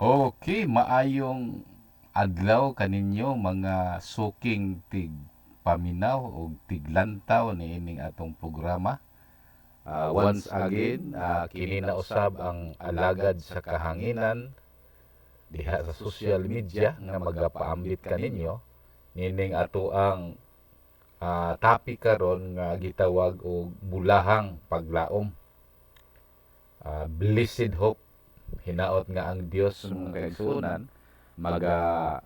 Okay, maayong adlaw kaninyo, mga suking tig paminaw ug tiglantaw niining atong programa. Once again, kini na usab ang alagad sa kahanginan diha sa social media nga magapaambit kaninyo nining ato ang topic karon nga gitawag og bulahang paglaom. Blessed hope. Hinaot nga ang Dios, mga kaigsuonan, maga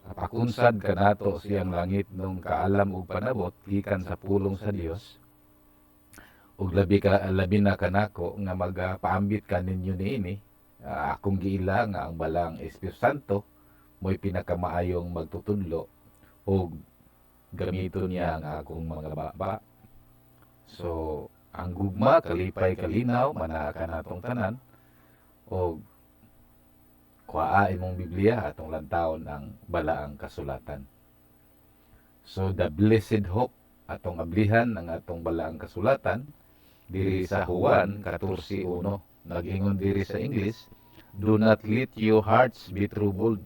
pakunsad kanato siyang langit nung kaalam ug panabot gikan sa pulong sa Dios, ug labi na kanako nga magapaambit kaninyo niini. Akong giila nga ang Balaang Espiritu Santo mo'y pinakamaayong magtutudlo ug gamiton niya ang akong mga baba. So ang gugma, kalipay, kalinaw manaa kanatong tanan, og kuhaa imong Biblia, atong lantawon ang Balaang Kasulatan. So the blessed hope, atong ablihan ang atong Balaang Kasulatan diri sa Juan 14:1. Nag-ingon diri sa English, "Do not let your hearts be troubled.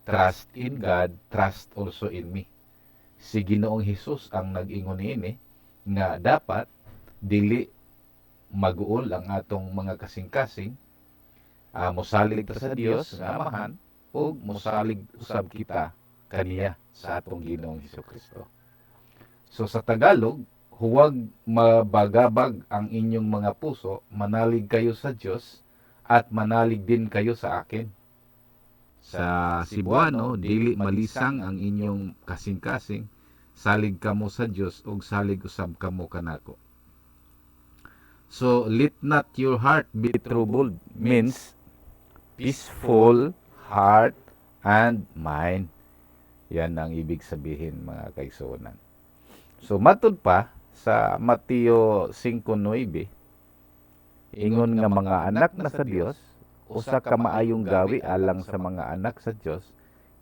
Trust in God, trust also in me." Si Ginoong Hesus ang nag-ingon niini nga dapat dili maguol ang atong mga kasing-kasing, mosalig ta sa Dios nga Amahan ug mosalig usab kita kaniya sa atong Ginoong Hesus Kristo. So sa Tagalog, "Huwag mabagabag ang inyong mga puso, manalig kayo sa Diyos at manalig din kayo sa akin." Sa Cebuano, "Dili malisang ang inyong kasing-kasing, salig kamo sa Dios ug salig usab kamo kanako." So "let not your heart be troubled" means peaceful heart and mind. Yan ang ibig sabihin, mga kaigsuonan. So matud pa sa Mateo 5:9, ingon nga mga anak na sa Dios, usa ka maayong gawi alang sa mga anak sa Dios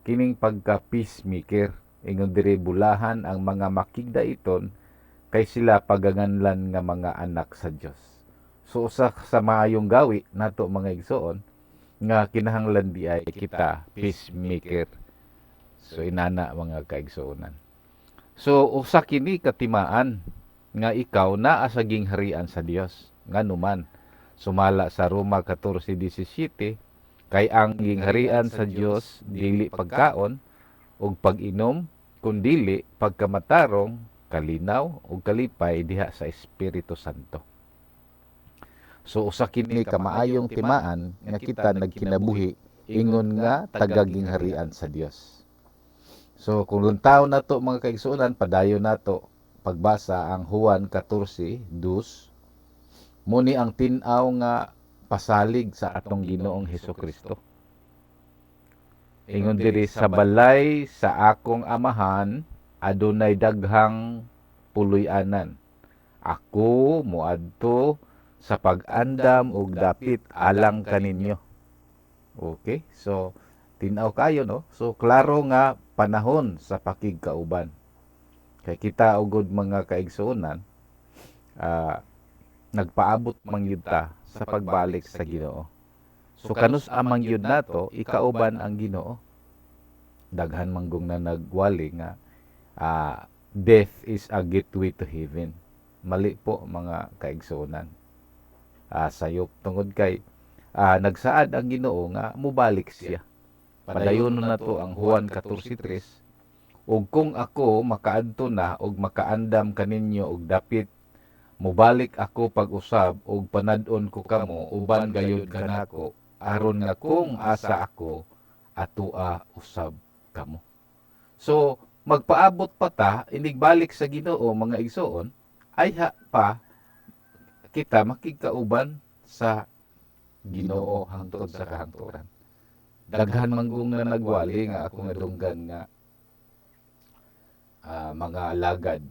kining pagka peacemaker. Ingon diri, "Bulahan ang mga makigdaiton kay sila paganganlan nga mga anak sa Dios." So usa sa maayong gawi nato, mga igsoon, nga kinahanglan di ay kita peacemaker. So inana, mga kaigsuonan. So usa kini katimaan nga ikaw naa sa gingharian sa Dios. Nganuman, sumala sa Roma 14:17, kay ang gingharian sa Dios dili pagkaon ug pag-inom, kundili pagkamatarong, kalinaw ug kalipay diha sa Espiritu Santo. So usa kini ka maayong timaan nga kita nagkinabuhi ingon nga taga-gingharian sa Dios. So kung lantaw nato, mga kaigsuonan, padayon nato pagbasa ang Juan 14:2. Mao ni ang tin-aw nga pasalig sa atong Ginoong Hesus Kristo. Ingon diri, "Sa balay sa akong Amahan adunay daghang puloy-anan. Ako moadto sa pag-andam og dapit alang kaninyo." Okay? So tin-aw kayo, no? So klaro nga panahon sa pakigkauban. Kay kita ugod, mga kaigsuonan, nagpaabot man gyud ta sa pagbalik sa Ginoo. So kanus amang gyud nato ikauban ang Ginoo. Daghan manggong na nagwali nga death is a gateway to heaven. Mali po, mga kaigsuonan. Sayop tungod kay nagsaad ang Ginoo nga mobalik siya. Padayon na to ang Juan 14:3. "Ug kung ako makaadto na ug makaandam kaninyo og dapit, mobalik ako pag-usab ug panad-on ko kamo uban gayud kanako, aron nga kung asa ako, atoa usab kamo." So magpaabot pa ta inigbalik sa Ginoo, mga igsoon, ayha pa kita makigkauban sa Ginoo hangtod sa kahangturan. Daghan manggong na nagwali nga ako nadunggan nga mga alagad,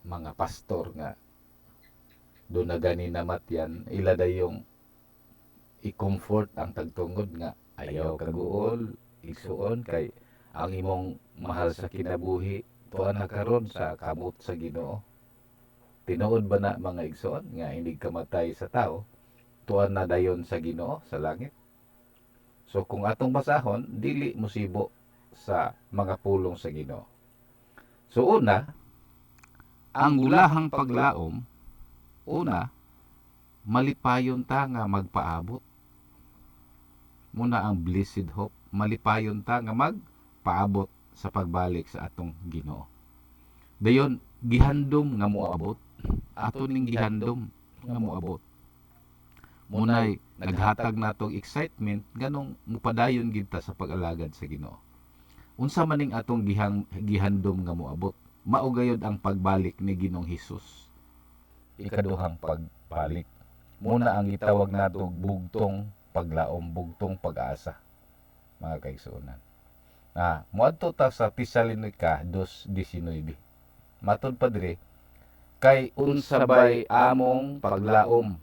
mga pastor nga doon na gani namatyan, ila dayong i-comfort ang tagtungod nga ayaw kaguol, igsuon, kay ang imong mahal sa kinabuhi tuwa na karon sa kamot sa Ginoo. Tinuod ba na, mga igsoon, nga hindi kamatay sa tao, tuwa na dayon sa Ginoo sa langit? So kung atong basahon, dili musibo sa mga pulong sa Ginoo. So una, ang bulahang paglaom, una, malipayon ta nga magpaabot. Muna ang blessed hope, malipayon ta nga magpaabot sa pagbalik sa atong Ginoo. Dayon, gihandom nga moabot, ato ning gihandom nga moabot. Munay naghatag natong excitement nganong mupadayon gid ta sa pag-alagad sa Ginoo. Unsa man ning atong gihandom nga moabot? Mao gayud ang pagbalik ni Ginoong Hesus. Ikaduhang pagbalik. Muna ang gitawag nato bugtong paglaom, bugtong pag-asa, mga kaigsuonan. Na moadto ta sa Tesalonica 2:19. Matud pa diri, "Kay unsa bay among paglaom,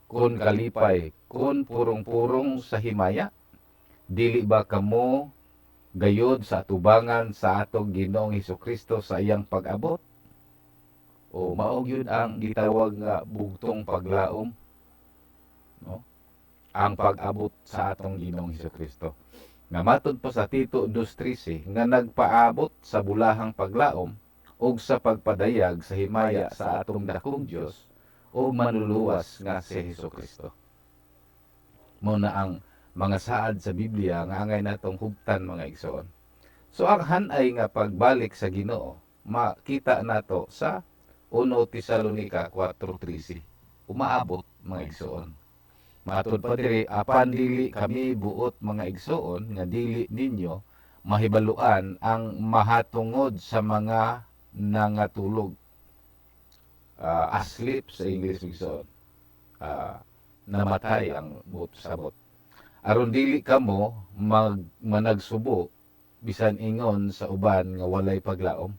kun kalipay, kun purong-purong sa himaya? Dili ba kamo gayod sa atubangan sa atong Ginoong Hesukristo sa iyang pag-abot?" O mao gyud ang gitawag nga bugtong paglaom, no? Ang pag-abot sa atong Ginoong Hesukristo. Nga matud pa sa Tito 2:13 nga nagpaabot sa bulahang paglaom ug sa pagpadayag sa himaya sa atong dakong Dios ug manluluwas nga si Hesukristo. Mao na ang mga saad sa Biblia nga angay natong hubtan, mga igsoon. So ang hanay nga pagbalik sa Ginoo makita nato sa 1 Tesalonica 4:13. Umaabot, mga igsoon. Matud pa diri, "Apan dili kami buot, mga igsoon, nga dili ninyo mahibaluan ang mahatungod sa mga nangatulog." Asleep sa English, igsoon. Namatay ang buot sabot. "Aron dili kamo mag managsubo bisan ingon sa uban nga walay paglaom."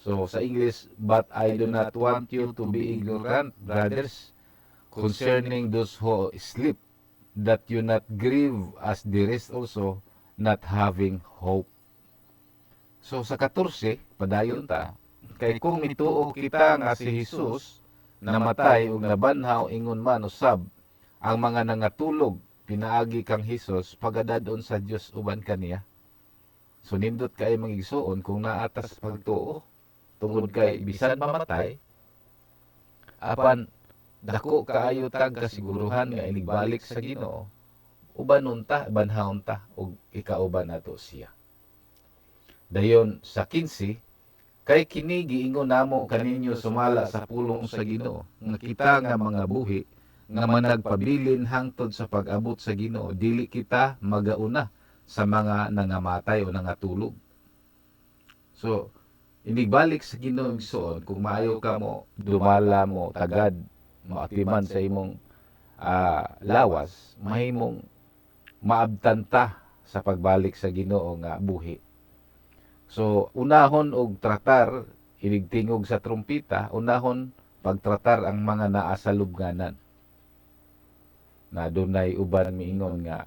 So sa English, "But I do not want you to be ignorant, brothers, concerning those who sleep, that you not grieve as the rest also, not having hope." So sa 14, padayon ta, "Kay kung mituo kita nga si Jesus namatay ug nabanhaw, ingon man usab ang mga nangatulog pinaagi kang Hesus pagadad-on sa Dios uban kaniya." So nindot kay, mga igsuon, kung naa tas pagtuo tungod kay bisan mamatay, apan dako kaayo tag kasiguruhan nga inigbalik sa Ginoo, ubanon ta, banhawon ta ug ikauban nato siya. Dayon sa 15, "Kay kini giingon namo kaninyo sumala sa pulong sa Ginoo, nga kita nga mga buhi nga managpabilin hangtod sa pag-abot sa Ginoo, dili kita magauna sa mga nangamatay o nangatulog." So inigbalik sa Ginoo, igsoon, kung maayo ka mo dumala, mo tagad, mo atiman sa imong lawas, mahimong maabtan ta sa pagbalik sa Ginoo nga buhi. So unahon og tratar inigtingog sa trumpita, unahon pagtratar ang mga naa sa lubnganan. Na dunay uban miingon nga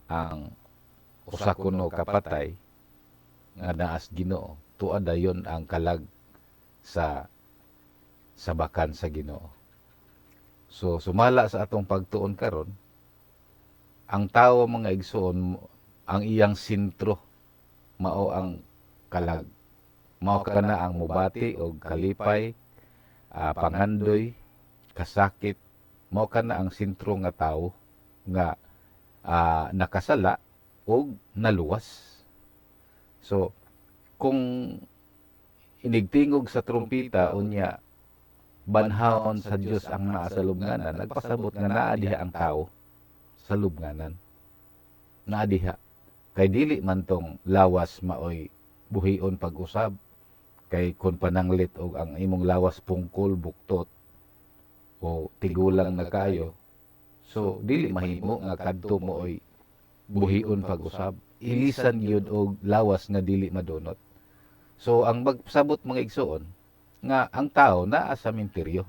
ang usa kuno kapatay nga naas Ginoo, tua dayon ang kalag sa sabakan sa Ginoo. So sumala sa atong pagtuon karon, ang tawo, mga igsoon, ang iyang sentro mao ang kalag. Mao kana ang mubati og kalipay, pangandoy, kasakit, mao kana ang sentro nga tawo nga nakasala og naluwas. So kung inigtingog sa trumpita unya banhawon sa Dios ang naa sa lubnganan, nagpasabot nga naa diha ang tao sa lubnganan. Naa diha. Kay dili man tong lawas maoy buhion pag-usab. Kay kung pananglit og ang imong lawas pungkol, buktot o tigulang na kayo, so dili mahimo nga kadto mo oy buhion pag-usab. Ilisan gyud og lawas nga dili madunot. So ang magsabot, mga igsoon, nga ang tao naa sa menteryo.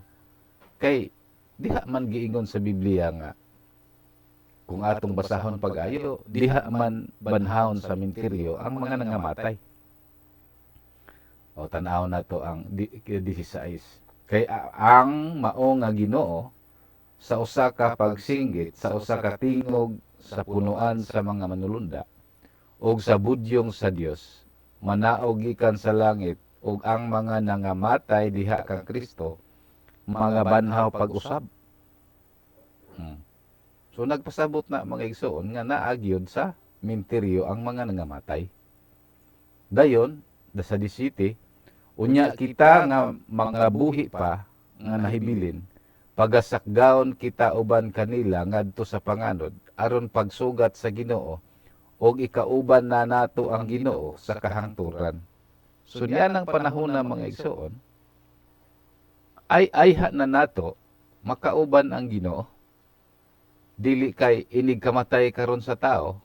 Kay diha man giingon sa Biblia nga kung atong basahon pag-ayo, diha man banhawon sa menteryo ang mga nangamatay. O tan-aw na to ang 16. "Kay ang mao nga Ginoo Sa usa ka pagsinggit, sa usa ka tingog sa punuan sa mga manulunda ug sa budyong sa Dios, manaog gikan sa langit, ug ang mga nangamatay diha kang Kristo mga banhaw pag-usab. So nagpasabot na, mga igsoon, nga naa gyud sa minteryo ang mga nangamatay. Dayon, da sa 17, unya kita nga mga buhi pa nga nahibilin, pagasakgaon kita uban kanila ngadto sa panganod aron pagsugat sa Ginoo, ug ikauban na nato ang Ginoo sa kahangturan. So niya ng panahon na, mga igsoon, ay ayha na nato makauban ang Ginoo. Dili kay inig kamatay karon sa tao,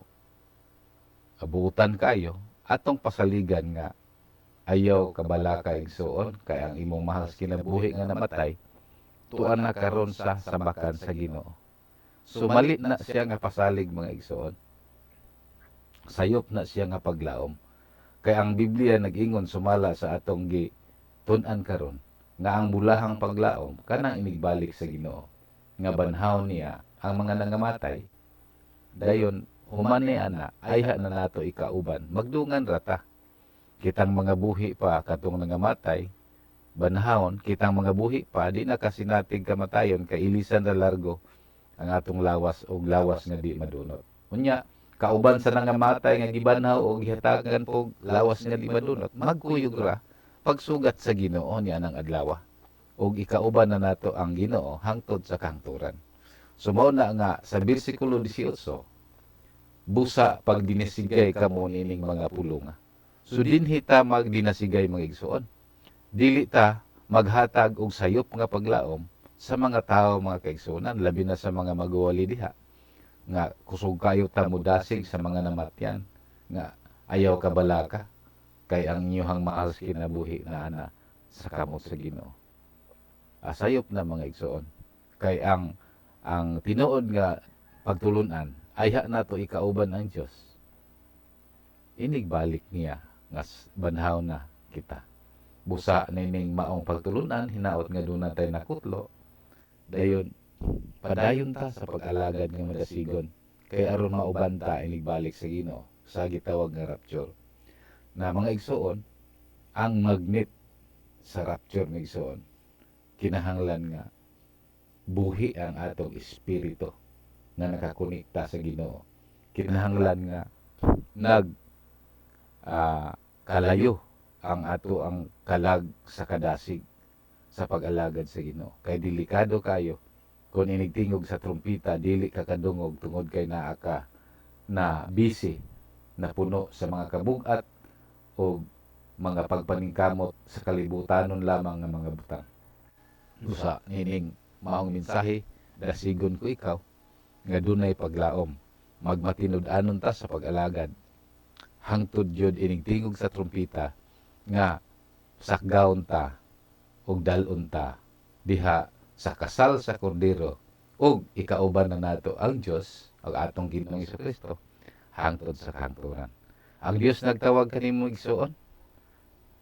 abutan kayo atong pasaligan nga ayaw kabalaka, igsoon, kay ang imong mahal sa kinabuhi nga namatay, tuan na karon sa sabakan sa Ginoo. So mali na siya nga pasalig, mga igsoon. Sayop na siya nga paglaom. Kay ang Biblia nag-ingon, sumala sa atong gi tun-an karon, nga ang bulahang paglaom kanang inigbalik sa Ginoo nga banhaw niya ang mga nangamatay. Dayon human ni ana, ayha na nato ikauban, magdungan rata kitang mga buhi pa katong nangamatay. Banhawon kitang mga buhi pa, di na kasinatig kamatayon kay ilisan ra largo ang atong lawas og lawas nga di madunot. Unya kauban sa nangamatay nga gibanhaw og gihatagan pog lawas nga di madunot, magkuyog ra pagsugat sa Ginoo niya ng adlaw, ug ikauban na nato ang Ginoo hangtod sa kahangturan. So mao na nga sa bersikulo 18, busa pagdinasigay kamo nining mga pulonga. So dinhi ta magdinasigay, mga igsoon. Dili ta maghatag og sayop nga paglaom sa mga tao, mga kaigsuonan, labi na sa mga magwali diha nga kusog kayo ta modasig sa mga namatyan nga ayaw kabalaka kay ang inyong mahal sa kinabuhi na ana sa kamot sa Ginoo. Sayop na, mga igsoon, kay ang tinuod nga pagtulunan, ayha nato ikauban ang Dios inigbalik niya nga banhaw na kita. Busa nining maong pagtulunan, hinaot nga duna tay nakutlo. Dayon padayon ta sa pag-alagad nga madasigon kay aron mauban ta inigbalik sa Ginoo sa gitawag nga rapture. Na, mga igsoon, ang magnet sa rapture, mga igsoon, kinahanglan nga buhi ang atong espiritu nga nakakonekta sa Ginoo. Kinahanglan nga nag kalayo ang ato ang kalag sa kadasig sa pag-alagad sa Ginoo kay delikado kayo kung inigtingog sa trumpita, dili ka kadungog tungod kay naa ka na busy na puno sa mga kabugat o mga pagpaningkamot sa kalibutanon lamang nga mga butang. Usa nining maong mensahe, dasigon ko ikaw nga dunay paglaom. Magmatinud-anon ta sa pag-alagad hangtod gyud inig tingog sa trumpita nga sakgaon ta ug dal-on ta diha sa kasal sa Kordero ug ikauban na nato ang Dios, ang atong Ginoong Kristo, hangtod sa kahangturan. Ang Dios nagtawag kanimo, igsuon,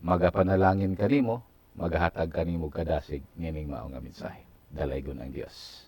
magapanalangin kanimo, magahatag kanimo kadasig nining mao nga mensahe. Dalaygon ang Dios.